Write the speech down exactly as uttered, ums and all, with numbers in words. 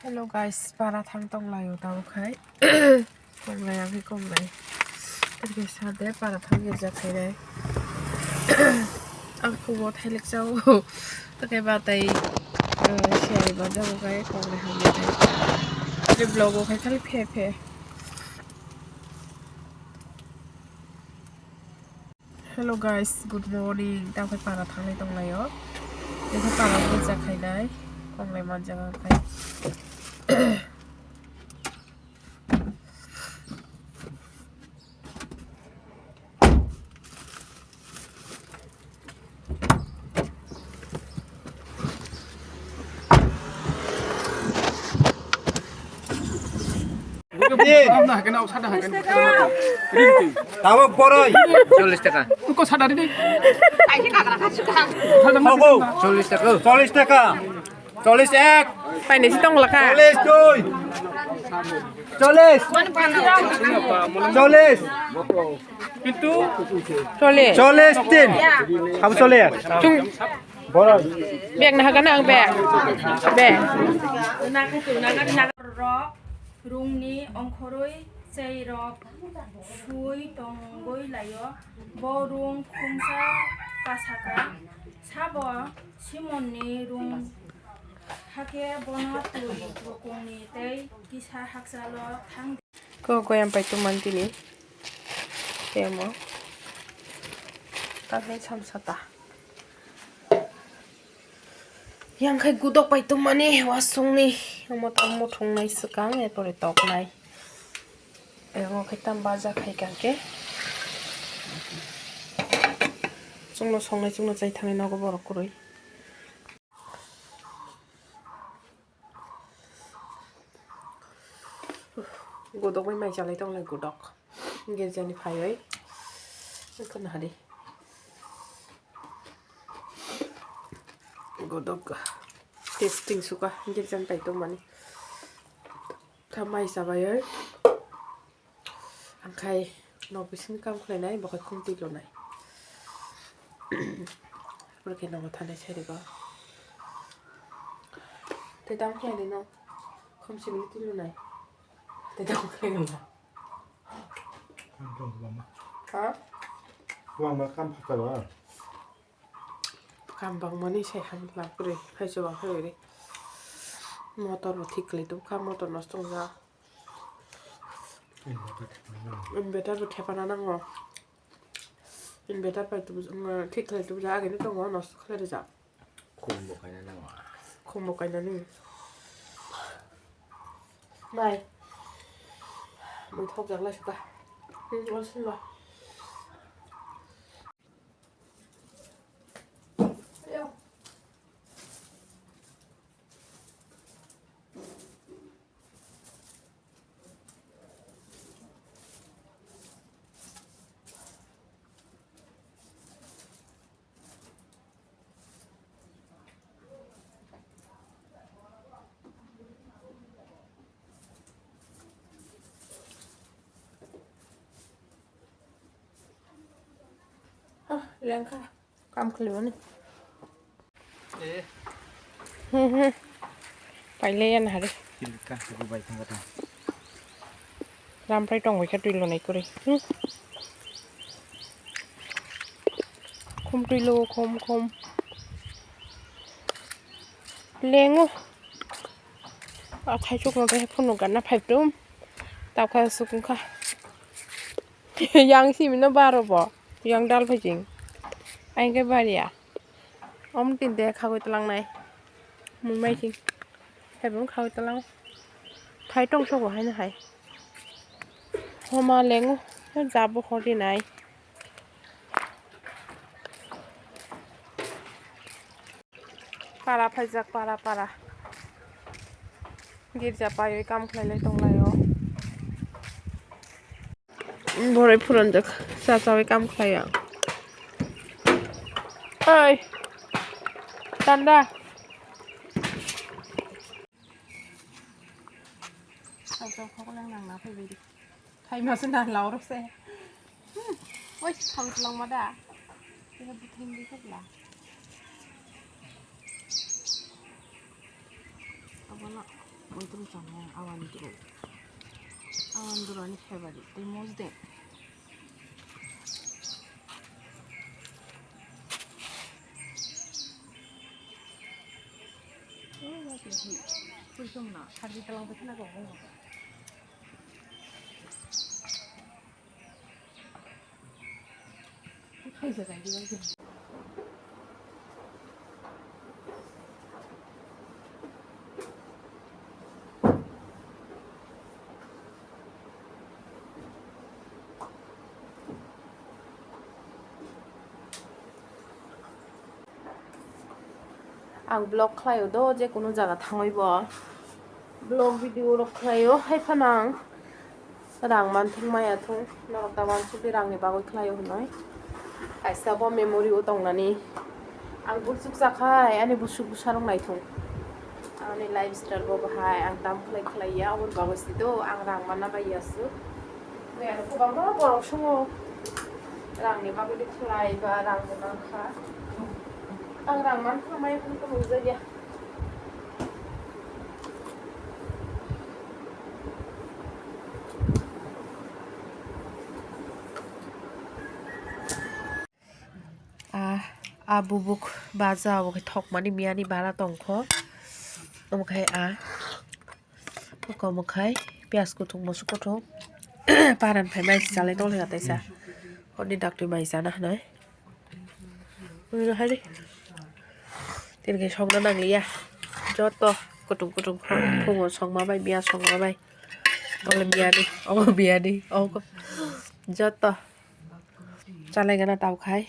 Hello guys, para thang tong lai o tamo khai. Konglai ang khe konglai. Tei sade para thang girja khainai. Ang kubo thailik chao. Tei ba tai, eh, siyari ba jago khai konglai hamya khai. Tei vlog o khai khali phe phe. Hello guys, good morning. Tamo khe para thanglai tonglaio. Tei khe para puja khainai. Konglai manjak ang khai. Tabuk boroi. Chollish taka. Kok sada rini? Hobo. Chollish taka. Chollish taka. Chollish ek. Paine si tong laka. Chollish dui. Chollish. Chollish. Chollish. Chollish tin. Habo chollish. Chung. Boroi. Bag na hagan ang bag. Bag. Rok rungni ongkhorwi cheirok sui tongwi laio. Bo rung khumsa kasaka. Sabo Simonni rung hakhe bono twi rukungni tei kisa hakchalo thang. Ko goyam pai tongmani tini. Temo. Takhai samsata. Yang khai gudok pai tongmani wasungni. Omo tamo thungnai swkang, erpore toknai. Ego khai tam baja khai kake. Chwngno songnai, chwngno chai thangnai nogo borok kwrwi. Godok bai mai chalai tong lai godok. Girjani phaiwi. Wngkha nahari. Godok. Testing suka girjani pai tong mani. Kha mai chabai oi. Angkhai nok bisingni kam khlainai, bo khai khum twi lonai. Bwrwkhe nogo thanai sai rwgo. Tei tamo khlainai no? Khum simi twi lonai. Tei tamo khlainai no? Ha? Wangma kam phataro. Kam bangmani sai ham lab kwrwi, phai chuba phai ri. Motor bo thik kwlai tubukha, motor nosto wngjak. Inverter bo thepana nango. Inverter pai tubu, thik khlai tubujak, agini tongo, nosto khlai rijak. Khum bo kaina nango. Khum bo kainani. Nai. Mui thok jak lai suka. Hmm, ol sin ba. Ah, lengkha. Kam khwlaimani. Eh. Hmm, hmm. Pailaiya nahari. Kilka, bai thangkha ta. Lamphrai tongbaikha twi lonai kwrwi. Hmm. Khum twi lo, khum, khum. Lengo. A thaisukno tei phunuk ganna phaitum. Tabkha sukungkha. Yang simino baro bo. Yang dal phai jing. Aingke baria. Om tin de khagoi tlangnai. Mui mai sing. Hebung khagoi tlang. Thai tong sobo haino hai. Homa lengo. Jabo hori nai. Para phaijak, para, para. Girja paiwi kam khlailai tonglaio. Boroi phuranjak, cha chawi kam khlaiya. Oi, tanda. Sajak khok lang nang na phaibai di. Thaima se nang lau rok se. Hmm. Oi, thang tlang ma da. Kira buthing di khok la. Abono. Poitru chana awandru. Awandru ani favorite tei mosde. Puitum na sardi talang bwkhana go. Ang vlog khlaio do, je kunu jaga thangwi bo vlog video rok khlaio, hai phano ang rang manthung maya thung, norok da uansuk di rang ni bagwi khlaio hinwi. Kaisa bo memory o tongnani ang buchuk chakhai ani busuk bwsa rok naithung, ani lifestyle bo bahai ang tam khlai khlai ya, aboni bagwi se do ang rang manna bai ya su. Kwbangma borok sungo rang ni bagwi de khlai ba rang ni mankha. Ang rang mankha mai phano to nukjakya. Ah, ah, bubuk baja obo khe thokmani miyani bara tongkho. Omo khe ah, komo khai piyaj kuthuk, moso kuthuk, paran phai mai chalai tonglaikha taisa. Honni daktwi mai chana hinwi. Omo hai tini khe songna nangliya. Joto kuthum kuthum phungo songma bai, miya songma bai. Omo miyani, omo miyani, omo joto. Chalaigana tabuk hai.